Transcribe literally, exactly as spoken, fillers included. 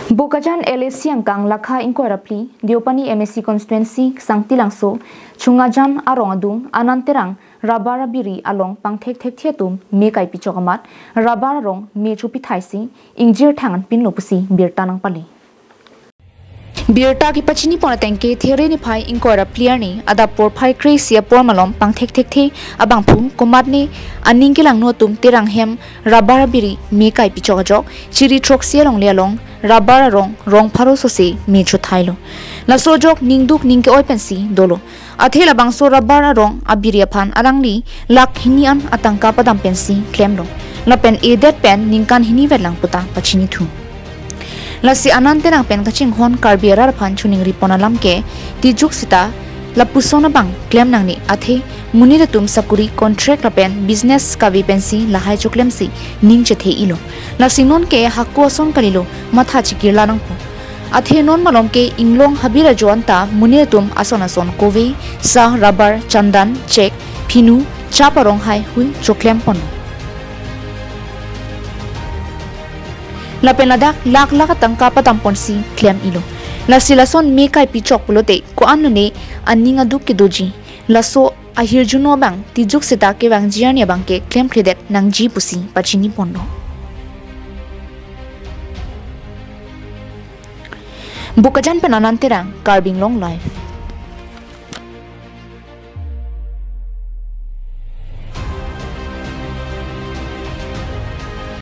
Bokajan L A C angkang lakha ingkoi ra phli, Deopani M A C constituency Sangtilangso Chungajam arong adung Anand Terang rubber abiri along pangthekthekthe atum me kaipichok amat rubber arong me chopithaisi ingjir thangan pinlo pusi birta nangpale. Birta kepachini pon ateng ke There niphai ingkoi ra phli arni adap porphai kre-isi apor malom pangthekthekthe abangphu komatne aning kelangno atum Terang hem rubber abiri me kaipichok ajok Chiri throksi alongle along rubber arong rong pharo sose me chothailo. Laso ajok ningduk ningke-oi pensi dolo. Athe labangso rubber arong abiri aphan alangli lakh hini an atangka padam pensi klemlo. Lapen edet pen ningkan hini vetlang puta pachinithu. Lasi Anand Terang pen kachinghon Karbi arat aphan choningri pon alam ke tijuk seta lapuson abang klem nangne athe monit atum sakuri, contract lapen business kave pensi lahai choklemsi ning chethe-ilo. Lasi non ke hako ason kalilo, matha chikirla nangpo. Athe non malom ke inglong habir ajo anta monit atum ason ason kove, sah, rubber, chandan, chek, phinu, chap arong haihui choklem ponlo. Lapen ladak lakh lakh atangka padam ponsi klem-ilo. Lasi lason me kaipichok pulote ko-an lone aning aduk kedoji. Laso ahirjuno abang tijuk seta kevangji arni abang ke klemkledet nangji pusi pachini ponlo. Bokajan pen Anand Terang, Karbi Anglong Live.